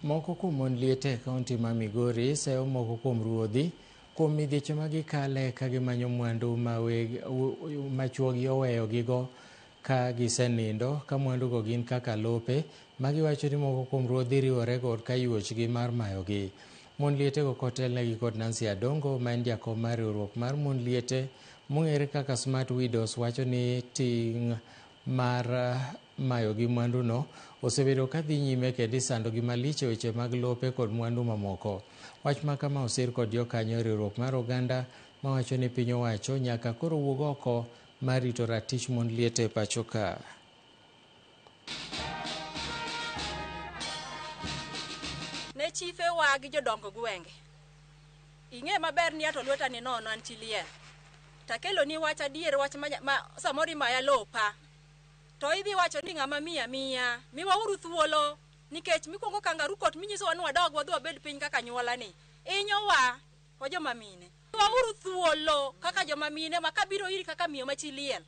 Moko kuom mon liete e kaunti ma Migori seyo moko kuom ruodhi kuom midhieche ma gikale ka gimanyo mwandu ma chuogi oweyogigo ka gisenindo, ka mwandugo gin kaka lope ma giwacho ni moko kuom ruodhi riwore kod kayuochgi mar mayogi. Mon lietego kotelnegi kod Nancy Adongo ma en jakom mar riwruok mar mon liete mong'ere kaka Smart Widows wacho ni ting' mar mayogi mwanduno osebedo ka dhi nyime kendo isandogi malich e weche mag lope kod mwandu mamoko. Wach ma kama osir kod jokanyo e riwruok mar oganda mawacho ni piny owacho nyaka koro wuog oko mar rito ratich mon liete e pacho ka. Ne chifewa gi jodong gwenge, ing'e maber ni ato lweta ni nono an chi liel. Takeloni wach adier, wach ma samoro imaya lopa. To idhi wacho ni ng'ama miya miya, miwauru thuolo nikech mikuongo kangaroo court minyisowa ni wadog wadhi wabed piny kaka anyuola ni. Inyowa wa joma mine. Miwauru thuolo kaka joma mine ma kabiro iri kaka miyo ma chi liel.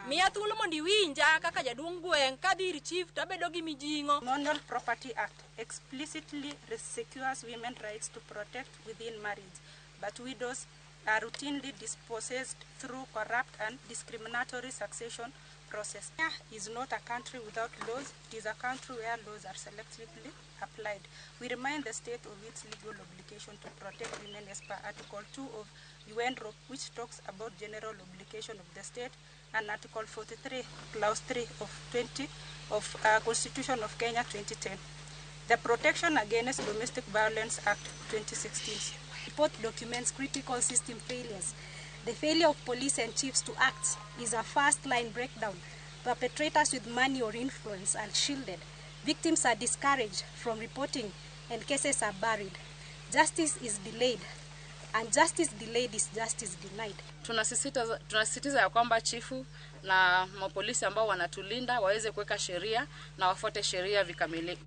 Miya thuolo mondo iwinja kaka jaduong' gweng' kadhi ir chief tabedo gi mijing'o. Memorial Property Act explicitly secures women's rights to protect within marriage, but widows are routinely dispossessed through corrupt and discriminatory succession process. Kenya is not a country without laws. It is a country where laws are selectively applied. We remind the state of its legal obligation to protect women as per Article 2 of UNROP, which talks about general obligation of the state, and Article 43, Clause 3 of 20 of Constitution of Kenya 2010. The Protection Against Domestic Violence Act 2016. Report documents critical system failures. The failure of police and chiefs to act is a first-line breakdown. Perpetrators with money or influence are shielded. Victims are discouraged from reporting and cases are buried. Justice is delayed, and justice delayed is justice denied. Tunasisitiza ya kwamba chifu na mapolisi ambao wanatulinda waweze kuweka sheria na wafuate sheria vikamilifu.